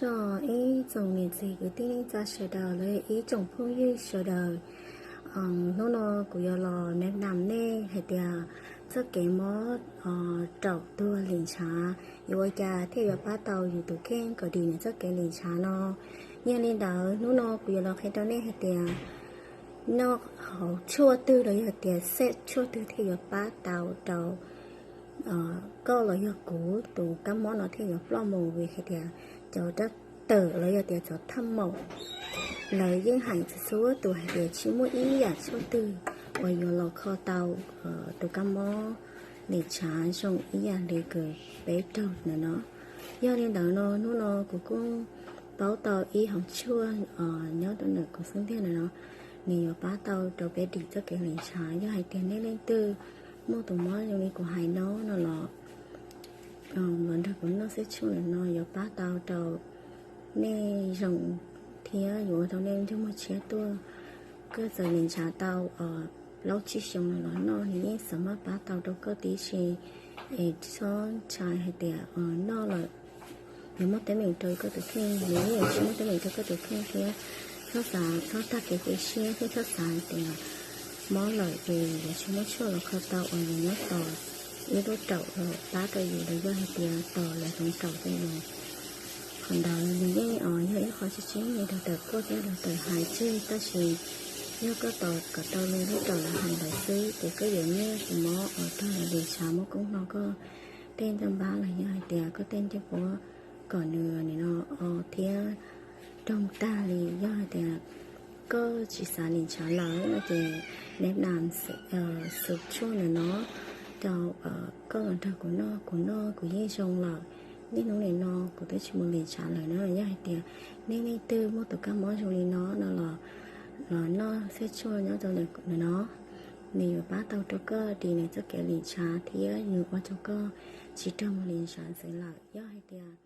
Tso ib tsoom niam txiv kwv tij neej tsa sawv daws los ib tsoom phooj ywg sawv daws, hnub no kuv yuav los nam nam nej hais tias txoj kev mob raum tuag lim ntshav yuav ua cas thiaj yuav pab tau yus tus kheej kom dim nws txoj kev lim ntshav no. Yog li ntawd hnub no kuv yuav los qhia rau nej hais tias noj hauv tshuaj twg los yog tias xej tshuaj twg thiaj yuav pab tau rau koj los yog kuv tus kab mob no thiaj yuav ploj mus, vim hais tias cov dab tawm los yog tias cov thaj maum lawv yeej hais txhua tus hais tias tsis muaj ib yam tshuaj twg uas yuav los kho tau tus kab mob lim ntshav zoo ib yam li kws peb raug ntawm no. Yog li ntawd no hnub no kuv kuj paub tau ib hauv tshuaj nyob rau ntawm kuv xub ntiag ntawm no, nws yuav pab tau rau peb dim txoj kev lim ntshav. Yog hais tias nej leej twg muaj tus mob zoo li kuv hais no no los los nrog kuv noj xej tshuaj ntawm no yuav pab tau rau nej zoo thiab yuav ua rau nej ntsej muag tshiab tuaj. Koj txawm lim ntshav tau plaub tsib xyoo no los noj nws yeej xav maj pab tau rau koj tib si. Es txhob ntshai hais tias noj lawm yuav muaj teeb meem rau koj tus kheej, nws yeej yuav tsis muaj teeb meem rau koj tus kheej thiab. Txhob xav txhob tag kev cia siab thiab txhob xav hais tias mob lawm ces yuav tsis muaj tshuaj los kho tau uas yus nyob tos ib lub raum los pab rau yus los yog hais tias tos lawv hloov raum rau yus. Qhov ntawd nws yeej yog ib qho tseeb tseeb li doctor kuaj thiab doctor hais tseg, tab sis yog koj tos kom tau li lub raum lawv hais ntawd xwb ces koj yuav nyiaj tus mob uas raug lim ntshav muaj koob hlo koj tej ntaj npab los yog hais tias koj tej ncej puab kom nws nim no o thiab raug tag li. Yog hais tias koj tsis xav lim ntshav lawm no ces nam nam xwm tshuaj ntawm no rau koj los nrog kuv noj, kuv noj kuv yeej zoo lawm. Niaj hnub nim no kuv twb tsis mus lim ntshav lawm na. Yog hais tias nej leej twg muaj tus kab mob zoo li no no los los noj xej tshuaj nyob rau ntawm no, nws yuav pab tau rau koj dim nws txoj kev lim ntshav thiab nws ua rau koj tsis raug mus lim ntshav ntxiv lawm. Yog hais tias